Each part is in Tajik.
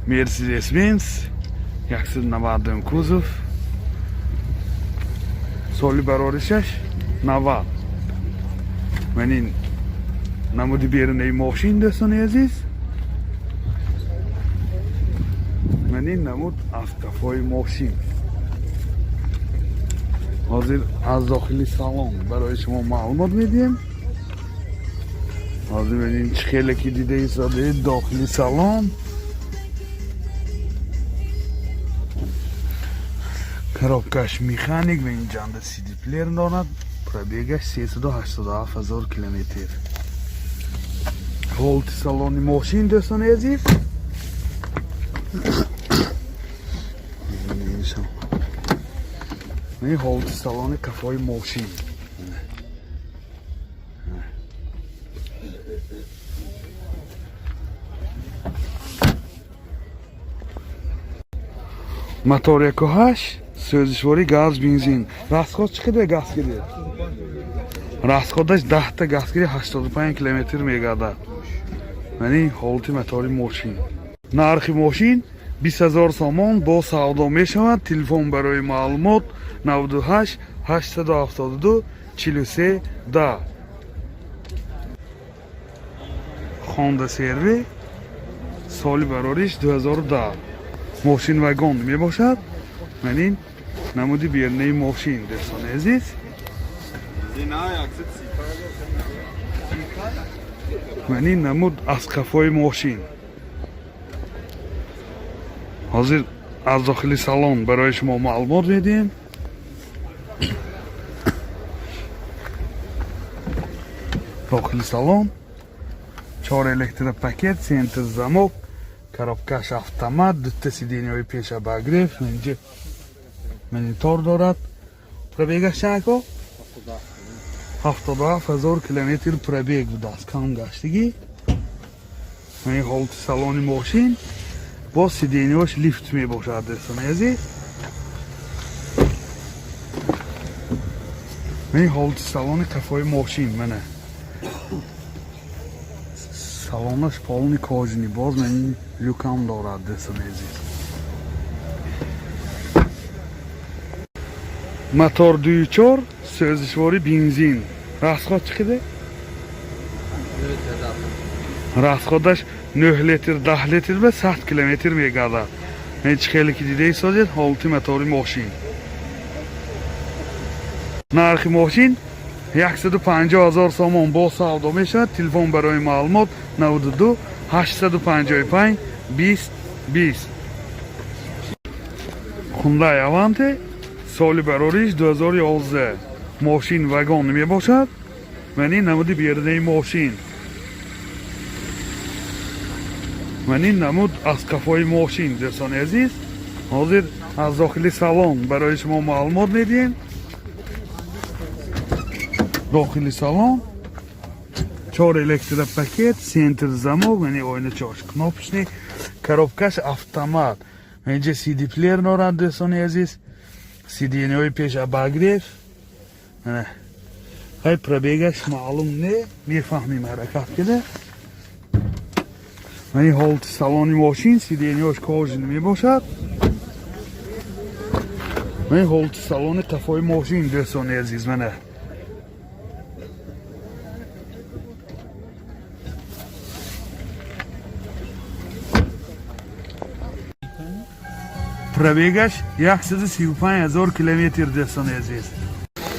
Мерседес Бенц 190 кузов, соли бароришаш 90. Ман ин намуди берунаи мошин, дӯстони азиз. Ман ин намуд аз қафои мошин. Ҳозир аз дохили салон барои шумо маълумот медиҳем. Ҳозир бинед, чӣ хеле ки дида истодаед, дохили салон коробкаш механик ва ин ҷанда CD плеер дорад. Пробегаш 387 ҳазор километр. Ҳолати салони мошин, дӯстони азиз. Ин ҳолати салони қафои мошин. Мотор 1.8, сӯзишворӣ газ, бензин. Расход чӣ қадар газ гирид? Расходаш 10-та газ гири 85 километр мегардад. Мани ҳолати мотори мошин. Нархи мошин 20 ҳазор сомон, бо савдо мешавад. Телефон барои маълумот 98 872 43 10. Хонда CR-V, соли барориш 2010, мошин вагон мебошад. Ман ин намуди берунаи мошин, дӯстони азиз. Ман ин намуд аз қафои мошин. Ҳозир аз дохили салон барои шумо маълумот медиҳем. Дохили салон чор электропакет, центр замок, коробкаш автомат, дута сиденияҳои пеш обогрев, инҷа монитор дорад. Пробегаш чанд, ако? 77 ҳазор километр пробег будааст, кам гаштагӣ. Ин ҳолати салони мошин, боз сиденияҳош лифт мебошад, дӯстони азиз. Ин ҳолати салони қафои мошин. Мана, салонаш полный кожаный, боз ман люкам дорад, дӯстони азиз. Мотор 2.4, сӯзишворӣ бензин. Расход чӣ қадар? Расходаш 9 литр, 10 литр ба 100 километр мегардад. Ин чӣ хеле ки дида истодед, ҳолати мотори мошин. Нархи мошин 150 ҳазор сомон, бо савдо мешавад. Телефон барои маълумот 92 855 20 20. Хундай Аванте, соли барориш 2011, мошин вагон мебошад. Ман ин намуди берунаи мошин, ман ин намуд аз қафои мошин, дӯстони азиз. Ҳозир аз дохили салон барои шумо маълумот медиҳем. Дохили салон чор электропакет, центр замок, яъне ойначош кнопочный, коробкаш автомат, инҷа CD плеер дорад, дӯстони азиз. Сиденияҳои пеш обогрев. Ҳай, пробегаш маълум не, мефаҳмем ҳаракат кида. Ин ҳолати салони мошин, сиденияҳош кожаный мебошад. Ин ҳолати салони қафои мошин, дӯстони азиз, мана. Пробегаш 135 ҳазор километр, дӯстони азиз.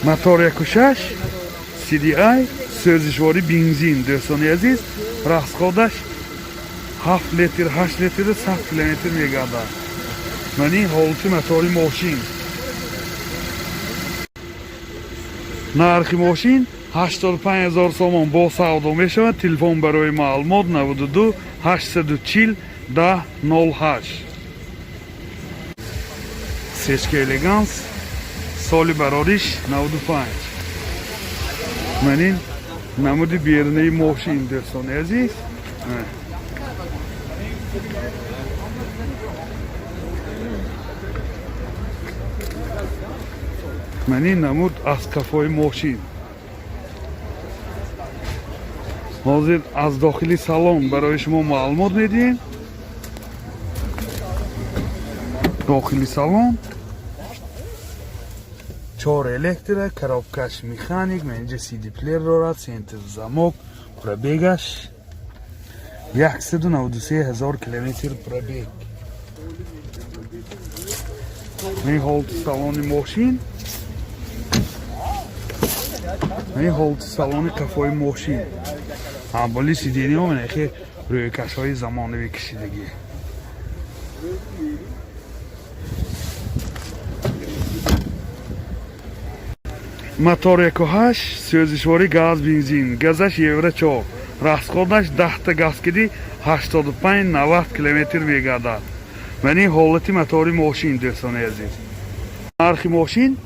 Мотор 1.6 CDI, сӯзишворӣ бензин, дӯстони азиз. Расходаш 7 литр, 8 литр 100 километр мегардад. Ман ин ҳолати мотори мошин. Нархи мошин 85 ҳазор сомон, бо савдо мешавад. Телефон барои маълумот 92 840 10 08. Сечка Элеганс, соли барориш 95. Ман ин намуди берунаи мошин, дӯстони азиз. Ҳа. Ман ин намуд аз қафои мошин. Ҳозир аз дохили салон барои шумо маълумот медиҳем. Дохили салон чор электро, коробкаш механик, инҷа CD плеер дорад, центр замок. Пробегаш 193 ҳазор километр пробег. Ин ҳолати салони мошин, ин ҳолати салони қафои мошин. Ҳамболи сиденьяҳо хе рӯйкашҳои замонавӣ кашидагӣ. Мотор 1.8, сӯзишворӣ газ бензин, газаш евро 4, расходаш 10-та газ киди 85-90 километр мегардад. Ман ин ҳолати мотори мошин, дӯстони азиз. Нархи мошин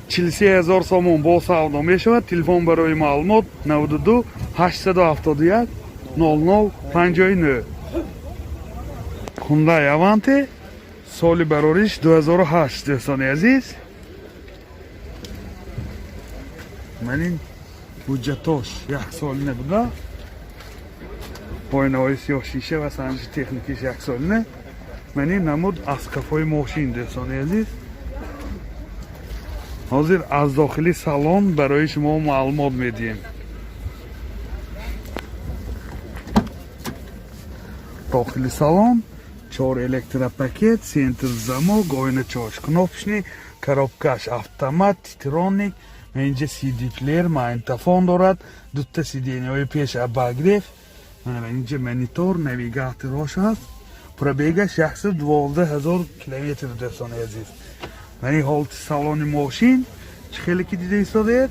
43 ҳазор сомон, бо савдо мешавад. Телефон барои маълумот 92 871 00 59. Хундай Аванте, соли барориш 2008, дӯстони азиз. Ман ин ҳуҷҷатош як соли набуда, оинаҳои сиёҳшиша ва санҷиши техникиш як солина. Ман ин намуд аз қафои мошин, дӯстони азиз. Ҳозир аз дохили салон барои шумо маълумот медиҳем. Дохили салон чор электропакет, центр замок, оина чош кнопочный, коробкаш автомат титроник, инҷа CD плеер, магнитофон дорад, дута сиденьяҳои пеш обогрев, инҷа монитор, навигаторош ҳаст. Пробегаш 112 ҳазор километр, дӯстони азиз. Ман ин ҳолати салони мошин, чӣ хеле ки дида истодаед.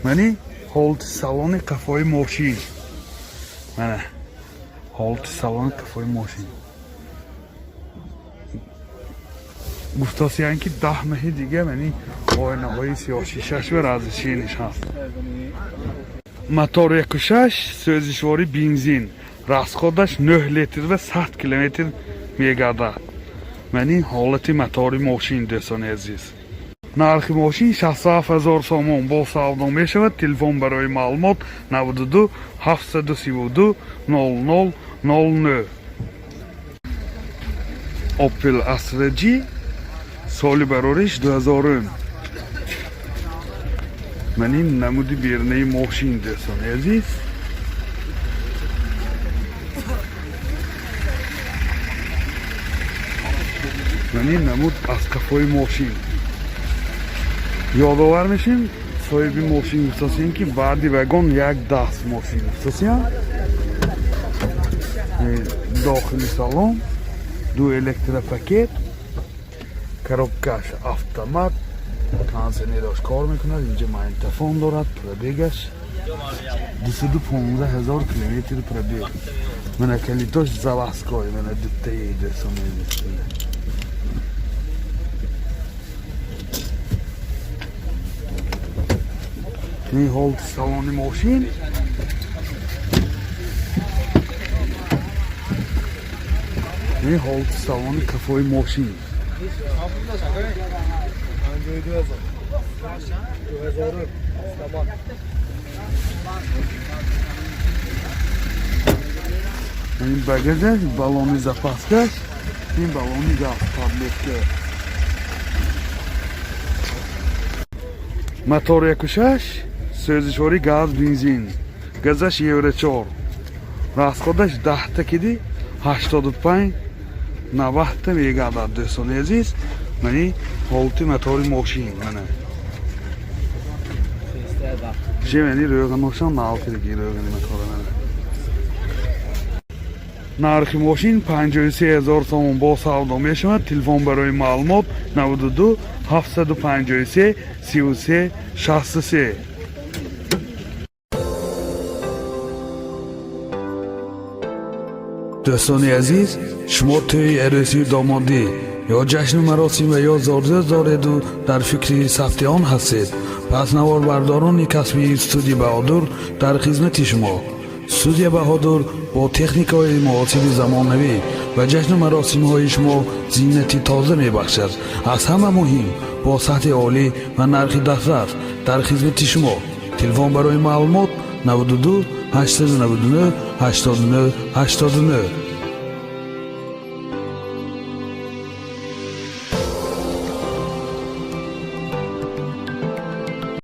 Ман ин ҳолати салони қафои мошин, мана ҳолати салони қафои мошин. Гуфтосиян, ки 10 маҳи дига мани оинаҳои сиёҳшишаш ва разрешениеш ҳаст. Мотор 1.6, сӯзишворӣ бензин, расходаш 9 литр ва 100 километр мегардад. Ман ин ҳолати мотори мошин, дӯстони азиз. Нархи мошин 67 ҳазор сомон, бо савдо мешавад. Телефон барои маълумот 92 732 00 09. Opel Astra G, соли барориш 2000. Ман ин намуди берунаи мошин, дӯстони азиз. Ман ин намуд аз қафои мошин. Ёдовар мешем, соҳиби мошин гуфтасем, ки баъди вагон як даст мошин гуфтасем. Дохили салон ду электропакет, коробкаш автомат, кондиционераш кор мекунад, инҷа магнитофон дорад. Пробегаш 215 ҳазор километр пробег. Мана калитош заводской, мана дутаи, дӯстони азиз. Ин ҳолати салони мошин, ин ҳолати салони қафои мошин. 52 ҳазор. 2000. Tamam. Ин багажаш, баллони запаскаш, ин баллони газ, таблетка. Мотор 1.6, сӯзишворӣ газ бензин, газаш евро 4, расходаш 10-та киди 85 90-та мегардад, дӯстони азиз. Мани ҳолати мотори мошин, мана жемени рӯғаношам налкидаги рӯғани мотора. Мана нархи мошин 53 ҳазор сомон, бо савдо мешавад. Телефон барои маълумот 92 753 33 63. Дӯстони азиз, шумо тӯи арӯсию домодӣ ё ҷашну маросим ва ё зодрӯз дореду дар фикри сабти он ҳастед, пас наворбардорони касбии студия Баҳодур дар хизмати шумо. Студия Баҳодур бо техникаҳои муосири замонавӣ ва ҷашну маросимҳои шумо зинати тоза мебахшад. Аз ҳама муҳим, бо сатҳи олӣ ва нархи дастрас дар хизмати шумо. Телефон барои маълумот 92 899 89 89.